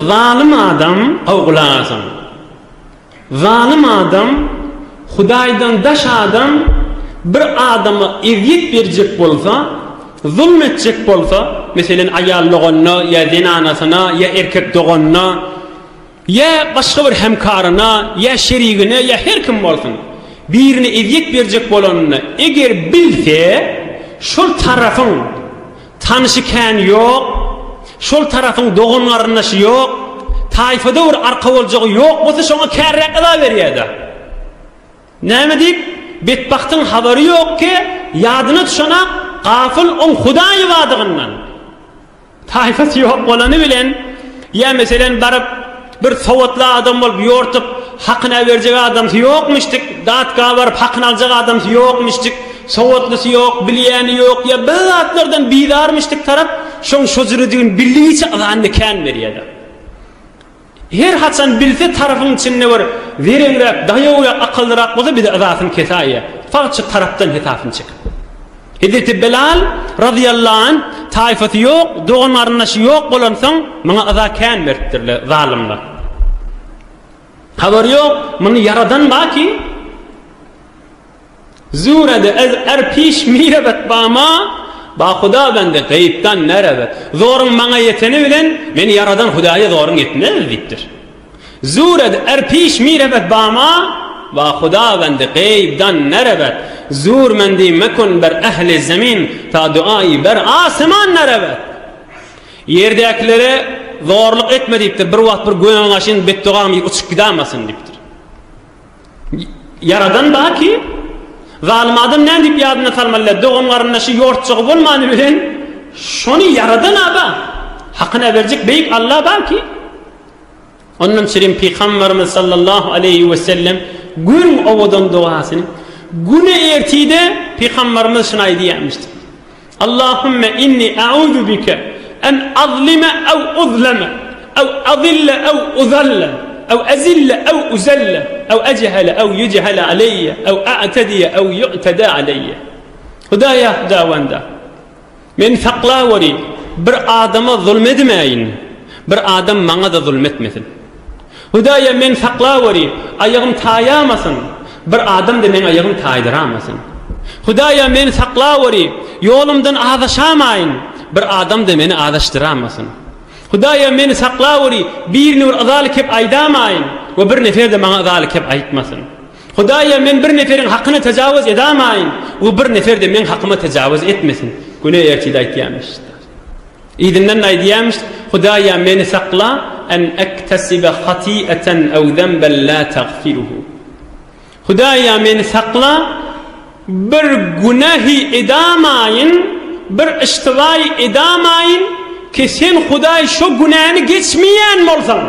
Zalym adam, gowy gulak asyň. Zalym adam, Hudaýdan daş adam bir adama ezýet berjek bolsa, zulm etjek bolsa, meselem aýal doganyna ýa zenanasyna ýa erkek doganyna, Ýa başga bir hemkaryna, ýa şerigine, ýa her kim bolsun, birine ezýet berjek bolanynda, eger bilse, şol tarapyň tanyşy kän ýok, şol tarapyň dogan-garyndaşy ýok, taýfada bir arka boljagy ýok bolsa, şoňa kärräk yza berýär-de. Näme diýip, betbagtyň habary ýok ki, ýadyna düşenak, gafyl oň Hudaýy badygyndan. Taýpasy ýok bolany bilen, ýa meselem baryp bir sowatly adam bolup ýortup hakyny äberjek adamsy ýokmuşdyk, datga baryp hakyny aljak adamsy ýokmuşdyk, sowatlysy ýok, bilýäni ýok, ýa bir zatlardan bizarmyşdyk tarap şoň şo jüredigini bildigiçe yzanyny kän berýärler. Her haçan bilse tarapyň içinde bir zereňräk, daýawrak, akyllyrak bolsa bize yzasyny kesäýýär. Fagt şu tarapdan hesapyny çekip. Hezreti Bilal razyýallahu anh taýfasy ýok, dogan-garyndaşy ýok bolansoň muňa yza kän beripdirler zalymlar. Habary ýok, muny ýaradan bar ki, Zürede ez er piş mirebet ba ma, ba Huda bende gaýypdan nerebet. Zoruň maňa ýeteni bilen meni ýaradan Hudaýa zoruň ýetmez diýipdir. Zürede er piş mirebet ba ma, ba Huda bende gaýypdan nerebet. Zür mendi mekun ber ehli zemin, ta duaýy ber asyman nerebet. Ýerdäkilere zorluk etme diýipdir. Bir wagt bir göňaşyn betdogam uçup gidamasyn diýipdir. Ýaradan bar ki, zalym adam näme diýip ýadyna salmaly, dogan-garyndaşy ýortjagy bolmany bilen, şony Ýaradan aba, hakyna berjek beýik Alla bar ki, ondan çirim Pygamberimiz sallallahu aleýhi we sellem görüň owadan dogasyny, güne ertide Pygamberimiz şuny aýdýarmyşdy. Allahümme inni a'uzu bike en azlime ew uzleme ew azille ew uzalle ew ezille ew uzelle ew echele ew yuchele aleyye ew a'tediye ew yu'teda aleyye. Hudaýa Hudawanda! Meni saklaweri, bir adama zulm edmäýin, bir adam maňa-da zulm etmesin. Hudaýa meni saklaweri, aýagym taýamasyn, bir adam-da meň aýagym taýdyramasyn. Hudaýa meni saklaweri, ýolumdan azaşamaýyn, bir adam-da meni azaşdyramasyn. Hudaýa meni saklaweri, birini bir yzaly kep aýdamaýyn we bir nefer-de maňa yzaly kep aýtmasyn. Hudaýa men bir neferiň hakyna tejawuz edamaýyn we bir nefer-de meň hakyma tejawuz etmesin. Güne ertide aýtýarmyş. Yzyndan aýdýarmyş, Hudaýa meni sakla, en ektesibe hati'eten ew zenben la tagfiruhu. Hudaýa meni sakla, bir günähi edamaýyn, bir yştybaýy edamaýyn ki sen Hudaý şo günäni geçmeýän bolsaň.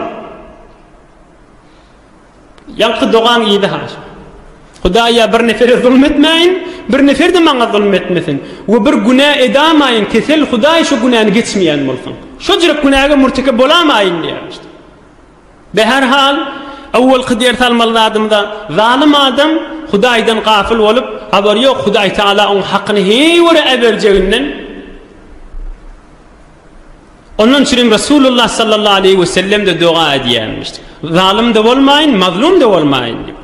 Ýaňky dogaň yzy ha şu. Hudaýa bir nefere zulum etmäýin, bir nefer-de maňa zulum etmesin we bir günä edamaýyn, kesel Hudaý şu günäni geçmeýän bolsun. Şo jürek günäge mürtekep bolamaýyn diýýärmiş. Beherhal, owalky ders almaly zadymyza, zalym adam Hudaýdan gafyl bolup, habary ýok Hudaý Tagala oň hakyny heý görä äberjeginden, Ondan üçinem Resulullah sallallahu aleýhi we sellem-de doga edýärmiş. Zalym-da bolmaýyn, mazlum-da bolmaýyn diýip.